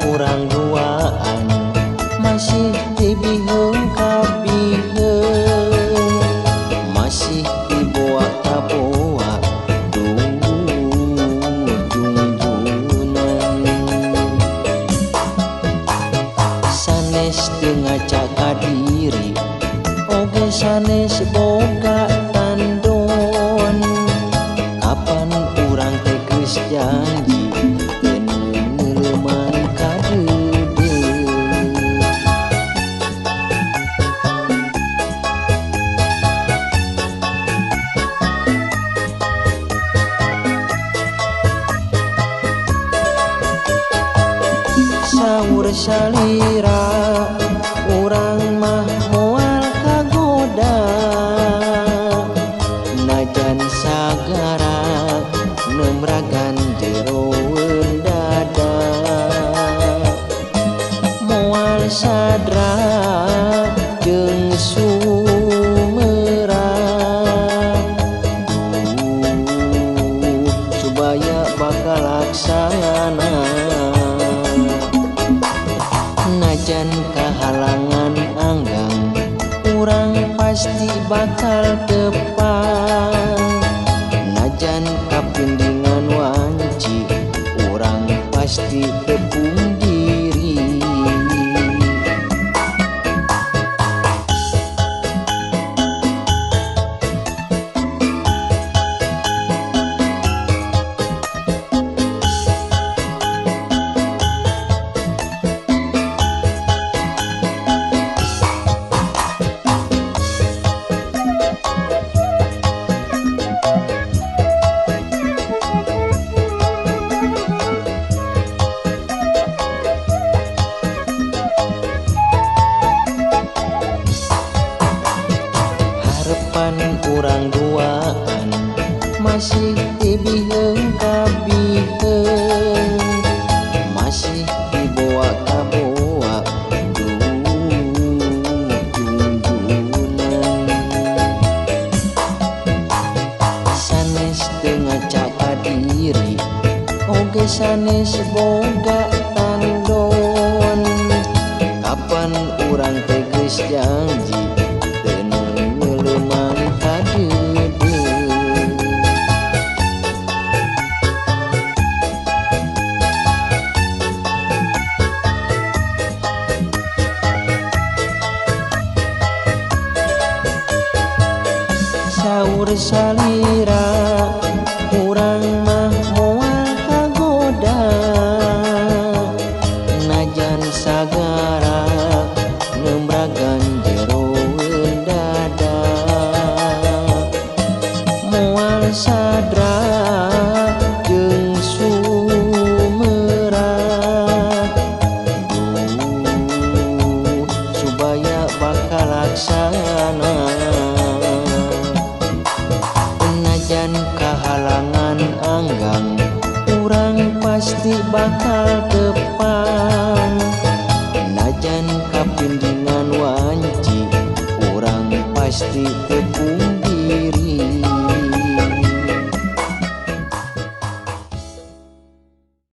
Urang duaan masih dibiheung kabiheung, masih dibawa kabawa junjunan. Sanes teu ngaca ka diri oge sanes boga tandon, kapan urang teh geus janji saur salira urang mah moal kagoda, najan sagara nemragan jeroeun dada, moal sadra jeung sumera, duh supaya bakal laksana. Najan kahalangan anggang urang pasti bakal tepang, najan kapindingan wanci urang pasti tepung diri. Harapan urang duaan masih dibiheung kabiheung, masih dibawa kabawa junjunan. Sanes teu ngaca ka diri oge sanes boga tandon, kapan urang teh geus janji saur salira urang mah moal kagoda, najan sagara nembragan jeroeun dada, moal sadra jeung sumera, duh supaya bakal laksana. Najan kahalangan anggang urang pasti bakal tepang, najan kapindingan wanci urang pasti tepang.